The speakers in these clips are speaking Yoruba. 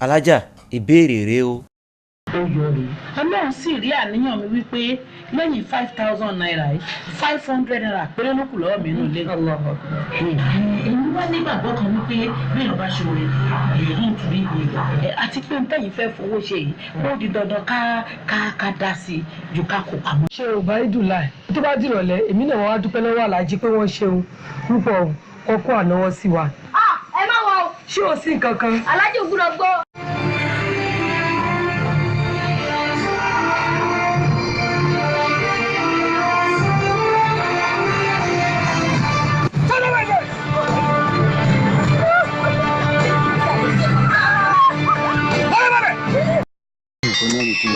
Alájà, ìbéèrè rẹ o. Ọlọ́run sì rí àníyàn mi wípé lẹ́yìn ₦5,000 yìí, ₦500 péré ló kù lọ́wọ́ mi nínú ilé. Èmi wá nígbàgbọ́ kan wípé bí èèyàn bá ṣoore, èèyàn ń tún rí i. Àti pé n tẹ̀yìn fẹ́ fowó ṣe yìí, ó di dandan ká dá sí i ju ká kó pamọ́. Ṣé o bá ìdùn láì? Tó bá dìrọ̀lẹ́, èmi náà wá dúpẹ́ lọ́wọ́ Aláàjì pé wọ́n ṣeun púpọ̀ ọkọ̀ ànáwọ́ sí wa. Ẹ má wọ o. Ṣé o sí nǹkan kan? Aláàjì ò gbúdọ̀ gbọ́.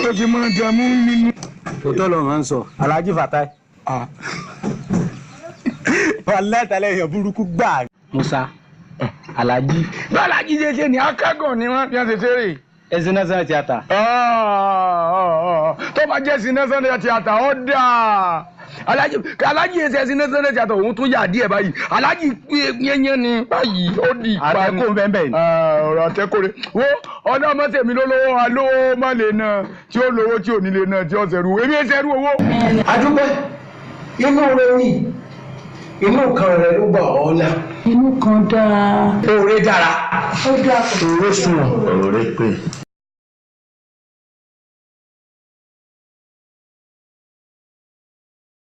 Ó ti máa jẹ mú nínú. Òótọ́ ló máa ń sọ. Alhaji Fatai. Wàláhì tàlẹ́ èèyàn burúkú gbà. Musa Alhaji. Bí Alhaji ṣe ṣe ni akẹ́gàn ni wọ́n fi ṣe ṣeré. Ẹ̀sìn National Theatre. Tó bá jẹ́ ẹ̀sìn National Theatre ó dáa. Alhaji ẹsẹ̀ ẹ̀sìn National Theatre òun tún yà díẹ̀ báyìí. Alhaji yẹnyẹn ni báyìí ó di ìpa ni. Àtẹ̀kùn bẹ́ẹ̀ bẹ́ẹ̀ ni. Ọ̀rọ̀ àtẹ̀kùn rẹ̀. Wo ọ̀dọ́ ọmọ tèmi ló lówó alówó má lè ná tí ó lówó tí ò ní lè ná tí ó ṣẹ̀rù. Èmi ṣẹ̀rù owó. Adúpẹ́, inú rẹ ni inú kan rẹ ló gbà ọ́ là. Inú kan dáa. Oore dára. Ó dáa. Oore sunwọ̀n. Oore pè.